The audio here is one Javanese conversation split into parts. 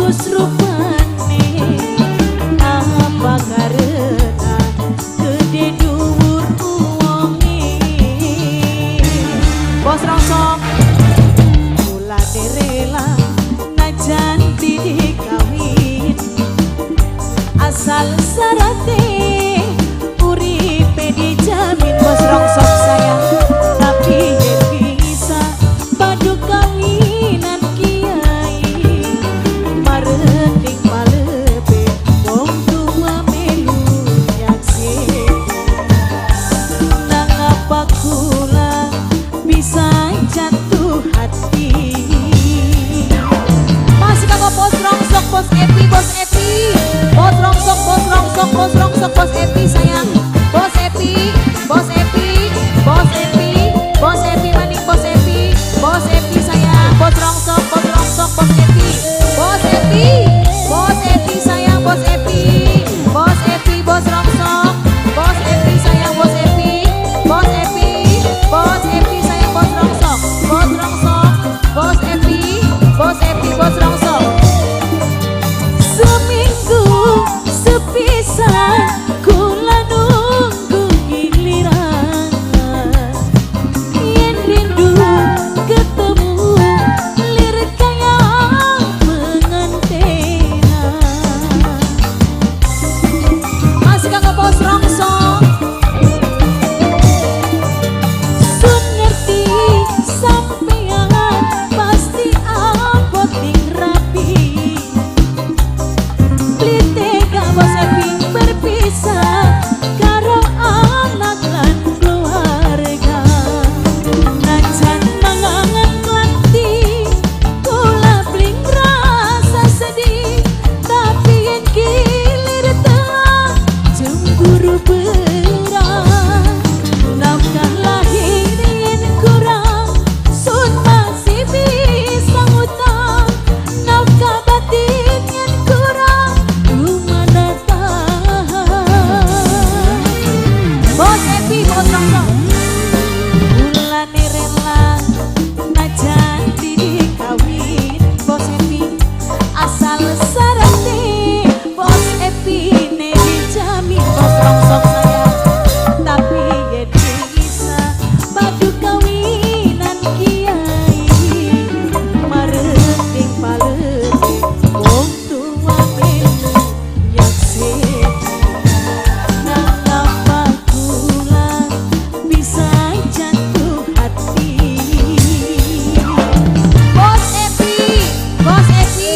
Putus rupane apa karena gede dhuwur wonge. Bos rongsok, mulane rela najan dikawin asal syarate uripe dijamin. Bos rongsok sayang, tapi yen bisa padu kawinan kiai mareting palepe wong tua melu nyakseni. Nang apa kula bisa jatuh hati. Masih kanggo bos rongsok, bos Epi, bos Epi, bos rongsok, bos rongsok, bos rongsok, bos Epi sayang, bos Epi, bos Epi, bos Epi, bos Epi maning, bos Epi, bos Epi sayang, bos rongsok, bos rongsok, bos Epi, bos Epi, bos Epi sayang, bos Epi, bos Epi, bos rongsok, bos Epi sayang, bos Epi, bos Epi, bos Epi sayang, bos rongsok, bos rongsok, bos Epi, bos Epi, bos rongsok. Seminggu sepisan kula nunggu giliran yen rindu ketemu lir kaya pengantenan. Masih kanggo bos rongsok. Sun ngerti sampean pasti abot ning rapi. Beli tega bos Epi berpisah karo anak lan keluarga. Najan mangan klanti kula beli rasa sedih, tapi yen gilir telah cemburu berat. Nafkah lahir yen kurang sun masih bisa ngutang, nafkah batin yen kurang gimana tahan. Bos Epi, bos rongsok, mulane rela najan dikawin bos Epi asal syarate bos Epi ne dijamin. Bos rongsok sayang, tapi yen bisa padu kawinan kiai mareting palepe wong tua melu nyakseni. Nang apa kula bisa jatuh hati. Bos Epi, bos Epi,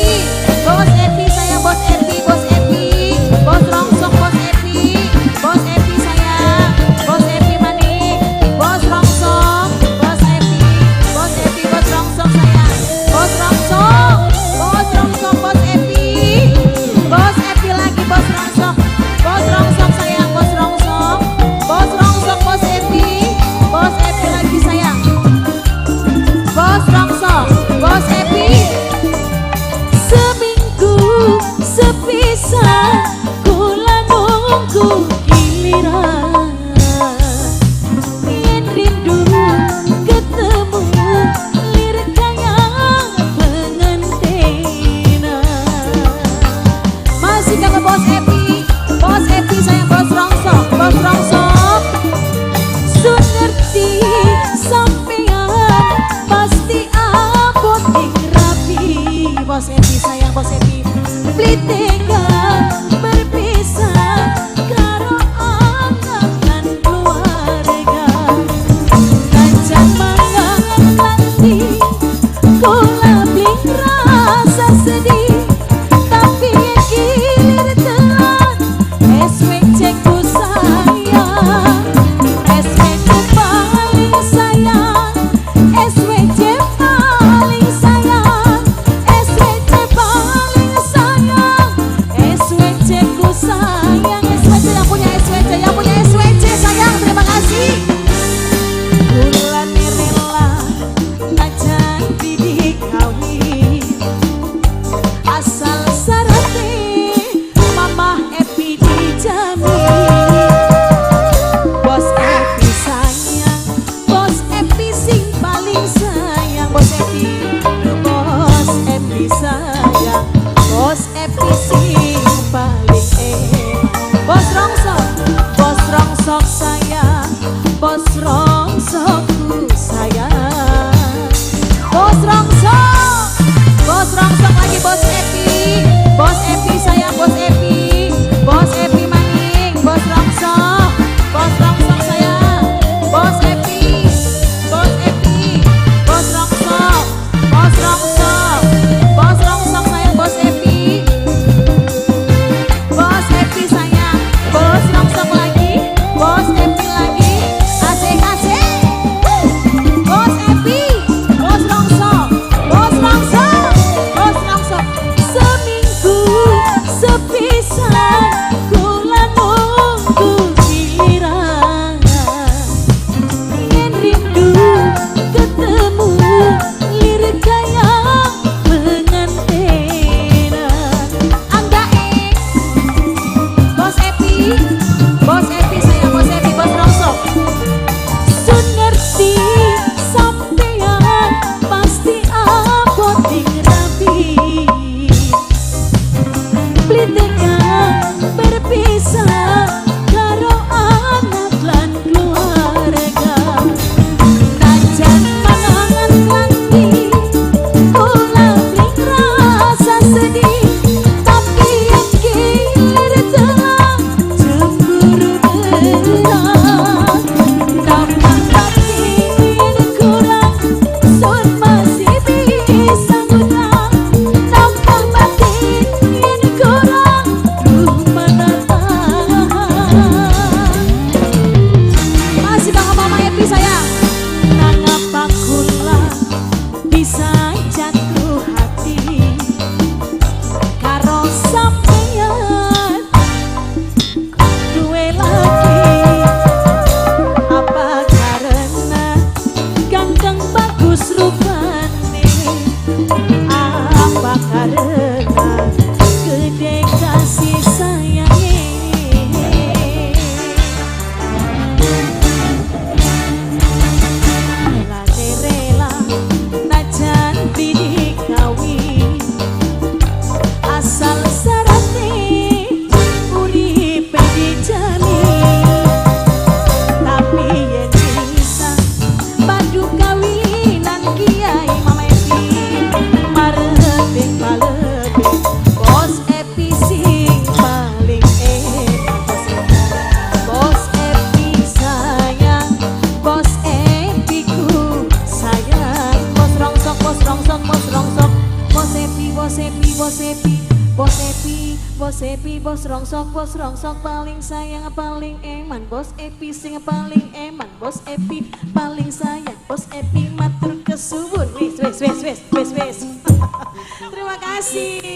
bos Epi sayang, bos Epi, bos Epi, bos rongsok, bos Epi, bos Epi sayang, bos Epi maning, bos rongsok, bos Epi, bos Epi, bos rongsok sayang, bos rongsok, bos rongsok, bos Epi, bos Epi lagi, bos rongsok, bos rongsok sayang, bos rongsok, bos rongsok, bos Epi, bos Epi lagi sayang, bos rongsok, bos Epi. Seminggu sepisan kula nunggu giliran yen rindu ketemu lir kaya pengantenan. Masih kanggo bos Epi, bos Epi sayang, bos rongsok, bos rongsok. Sun ngerti sampean pasti abot ing rapi. Bos Epi sayang, bos Epi, beli tega berpisah karo anak lan keluarga. Najan mangan klanti kula beli rasa sedih, tapi yen gilir telat SWC ku sayang, SW ku paling sayang, SWC paling sayang, SWC paling sayang, SWC. Bos Epi, Bos Epi, Bos Epi, Bos Rongsok, Bos Rongsok paling sayang paling eman, Bos Epi sing paling eman, Bos Epi paling sayang, Bos Epi matur kesuwun. Wis wis wis wis wis wis. Terima kasih.